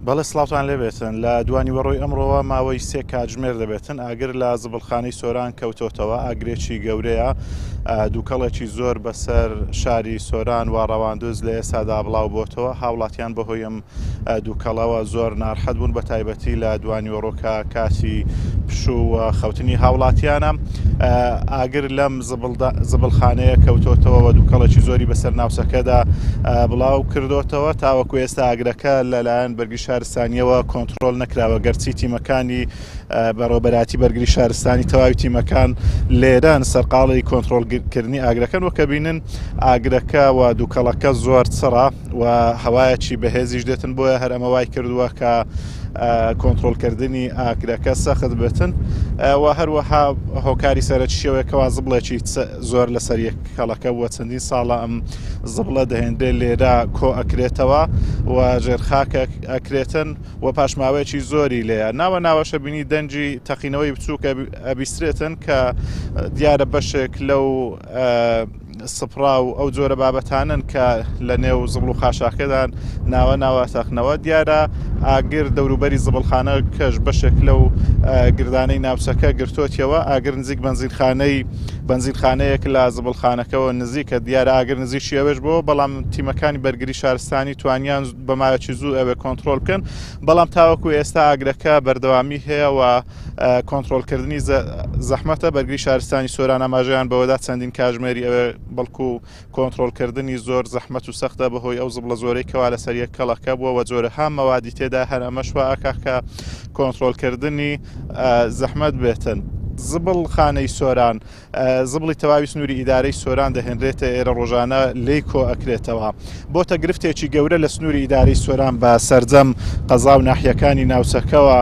بەڵێ سڵاوتان لێبێتن لە دوانیوەڕۆی ئەمڕۆوە ماوەی سێ کاتژمێر دەبێتن ئاگر لە زبڵخانەی سۆران کەوتۆتەوە ئاگرێکی گەورەیە دووکەڵێکی زۆر بەسەر شاری سۆران و ڕەواندوز لە ئێستادا بڵاو بۆتەوە هاوڵاتیان بەهۆی ئەم دووکەڵەوە زۆر نارحەت بوون بە تایبەتی لە دوانیوەڕۆ کە کاتی پشوو و خەوتنی هاوڵاتیانە ئاگر لەم زبڵخانەیە کەوتۆتەوە و دووکەڵێکی زۆری بەسەر ناوچەکەدا بڵاو کردۆتەوە تاوەکو ئێستا ئاگرەکە لەلایەن بەرگری شارستانیەوە کۆنترۆل نەکراوە گەرچی تیمەکانی بەڕێوەبەرایەتی بەرگری شارستانی تەواوی تیمەکان لێرەن سەرقاڵی کۆنترۆڵکردنی ئاگرەکەن وەکە بینن ئاگرەکە و دووکەڵەکە زۆر چڕە و هەوایەکی بەهێزیش دێتن بۆیە هەر ئەمە وای کردووە کە کۆنترۆلکردنی ئاگرەکە سەخت بێتن و هەروەها هۆکاری سەرەکیشەوەی کەوا زبڵێکی زۆر لەسەر یەک کەڵەکە بووە چەندین ساڵە ئەم زبڵە دەهێنرێ لێرە کۆ ئەکرێتەوە و ژێرخاکە ئەکرێتن و پاشماوەیەکی زۆری لێیە ناوە ناوەشە بینی دەنگی تەقینەوەی بچووک ئەبیسترێتن کە دیارە بەشێک لەو سپڕا و ئەو جۆرە بابەتانەن کە لە نێو زبڵ و خاشاکەدان ناوە ناوە تەقنەوە دیارە ئاگر دەوروبەری زبڵخانە کەش بەشێک لەو گردانەی ناوچەکە گرتۆتیەوە ئاگر نزیک بەنزینخانەی بەنزینخانەیەک لە زبڵخانەکەەوە نزیکە دیارە ئاگر نزیکی ئەوێش بۆ بەڵام تیمەکانی بەرگری شارستانی توانیان بە ماوەکی زوو ئەوێ کۆنترۆل بکەن بەڵام تاوەکو ئێستا ئاگرەکە بەردەوامی هەیە و کۆنترۆڵکردنی زەحمەتە، بەرگری شارستانی سۆران ئاماژەیان بەوەدا چەندین کاژمێری ئەوێ بەڵکو کۆنترۆڵکردنی زۆر زەحمەت و سەختە بەهۆی ئەو زبڵە زۆرەی کەوا لەسەر یەک کەڵەکە بووە و جۆرەها مەوادی تێدا هەر ئەمەش وا ئەکا کە کۆنترۆڵکردنی زەحمەت بێتن. زبڵ خانەی سۆران زبڵی تەواوی سنووری ئیدارەی سۆران دەهێنرێتە ئێرە ڕۆژانە لێی کۆ ئەکرێتەوە بۆتە گرفتێکی گەورە لە سنووری ئیدارەی سۆران بە سەرجەم قەزا و ناحیەکانی ناوچەکەوە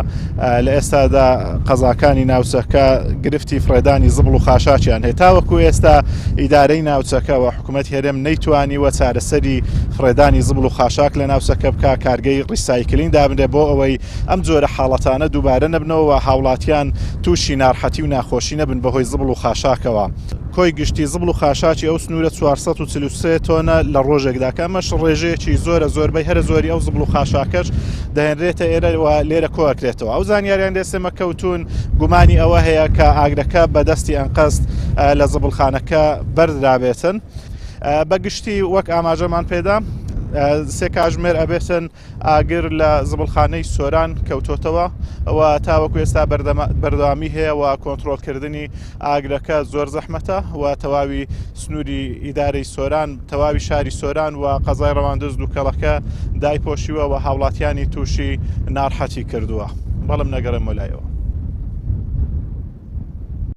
لە ئێستادا قەزاکانی ناوچەکە گرفتی فڕێدانی زبڵ و خاشاکیان هەیە تاوەکو ئێستا ئیدارەی ناوچەکەوە حکوومەت هەرێم نەیتوانیوە چارەسەری فڕێدانی زبڵ و خاشاک لە ناوچەکە بکە کارگەی ڕیسایکلین دابنرێ بۆ ئەوەی ئەم جۆرە حاڵەتانە دووبارە نەبنەوە و هاوڵاتیان تووشی نارحەتی و ناخۆشی نەبن بەهۆی زبڵ و خاشاکەوە. کۆی گشتی زبڵ و خاشاکی ئەو سنوورە 443 تۆنە لە ڕۆژێکدا کە ئەمەش ڕێژەیەکی زۆرە زۆربەی هەرە زۆری ئەو زبڵ و خاشاکەش دەهێنرێتە ئێرە و لێرە کۆئەکرێتەوە ئەو زانیاریان دەستێمە کەوتون گومانی ئەوە هەیە کە ئاگرەکە بە دەستی ئەنقەست لە زبڵخانەکە بەردرابێتن بە گشتی وەک ئاماژەمان پێدا سێ کاژمێر ئەبێتن ئاگر لە زبڵخانەی سۆران کەوتۆتەوە و تاوەکو ئێستا بەردەوامی هەیە و کۆنترۆڵکردنی ئاگرەکە زۆر زەحمەتە و تەواوی سنووری ئیدارەی سۆران تەواوی شاری سۆران و قەزای ڕەواندز دووکەڵەکە دایپۆشیوە و هاوڵاتیانی تووشی ناڕحەتی کردووە. بەڵم نەگەڕێمەوە لایەوە.